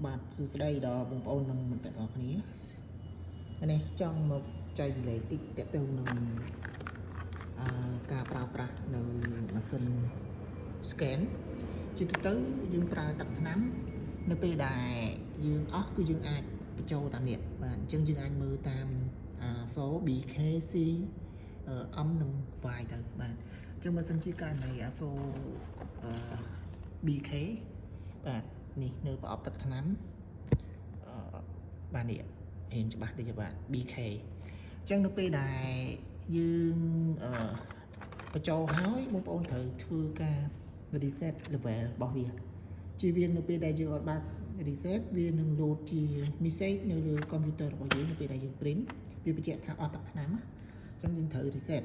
បាទសួស្តីដល់បងប្អូននិងមិត្តភក្តិទាំងអស់គ្នាថ្ងៃនេះចង់មកចែករំលែកតិចទាក់ទងនឹងអឺការប្រើប្រាស់នៅម៉ាស៊ីន scan ជាទូទៅយើងប្រើទឹកថ្នាំនៅពេលដែលយើងអស់គឺយើងអាចបញ្ចូលតាមនេះបាទអញ្ចឹងយើងអាចមើលតាមអក្សរ B K C អឺ M និង Y ទៅបាទអញ្ចឹងបើសិនជាករណីអក្សរអឺ BK បាទនេះនៅប្រអប់ទឹកថ្នាំអឺបាទនេះរៀនច្បាស់តិចបាទ BK អញ្ចឹងនៅពេលដែលយើងអឺបញ្ចូលហើយបងប្អូនត្រូវធ្វើការ reset level របស់វាជៀសវាងនៅពេលដែលយើងអត់បាន reset វានឹង load ជា message នៅលើ computer របស់យើងនៅពេលដែលយើង print វាបញ្ជាក់ថាអស់ទឹកថ្នាំណាអញ្ចឹងយើងត្រូវ reset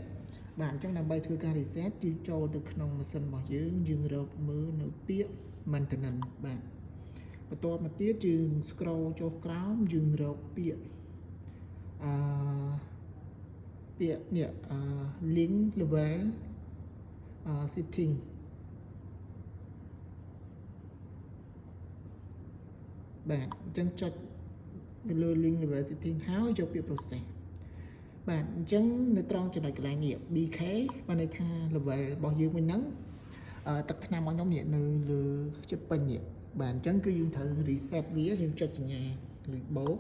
បាទអញ្ចឹងដើម្បីធ្វើការ reset យើងចូលទៅក្នុងម៉ាស៊ីនរបស់យើងយើងរកមើលនៅពាក្យ maintenance បាទបន្ទាប់មកទៀតយើង scroll ចុះក្រោមយើងរកពាក្យអឺពាក្យនេះអឺ ink level អឺ setting បាទអញ្ចឹងចុចនៅលើ ink level setting ហើយយកពាក្យ process បាទអញ្ចឹងនៅត្រង់ចំណុចកន្លែងនេះ BK បានន័យថា level របស់យើងវិញហ្នឹងអឺទឹកថ្នាំរបស់ខ្ញុំនេះនៅលើចិត្តពេញនេះបាទអញ្ចឹងគឺយើងត្រូវ reset វាយើងចុចសញ្ញាលេខបូក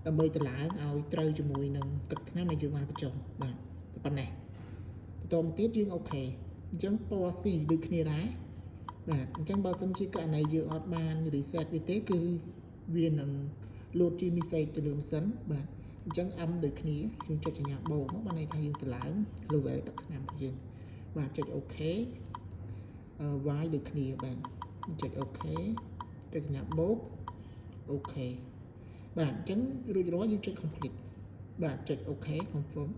ដើម្បីតម្លើងឲ្យត្រូវជាមួយនឹងទឹកថ្នាំដែលយើងបានបញ្ចុះបាទប៉ុណ្ណេះបន្តមកទៀតយើង OK អញ្ចឹងពណ៌ C ដូចគ្នាដែរបាទអញ្ចឹងបើសិនជាករណីយើងអត់បាន reset វាទេគឺវានឹង load ជា message ទៅលើម៉ាស៊ីនបាទអញ្ចឹង M ដូចគ្នាយើងចុចសញ្ញាបូកមកបានន័យថាយើងតម្លើង level ទឹកថ្នាំរបស់យើងបាទចុច OK អឺ Y ដូចគ្នាបាទចុច OK ចុចសញ្ញាបូក OK បាទអញ្ចឹងរួចរាល់យើងចុច complete បាទចុច OK confirm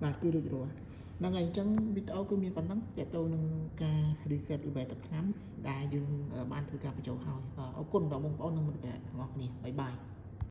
បាទគឺរួចរាល់ហ្នឹងហើយអញ្ចឹងវីដេអូគឺមានប៉ុណ្ណឹងទាក់ទងនឹងការ reset level ទឹកថ្នាំដែលយើងបានធ្វើការបញ្ចូលហើយអរគុណដល់បងប្អូននិងមិត្តភក្តិទាំងអស់គ្នាbye bye.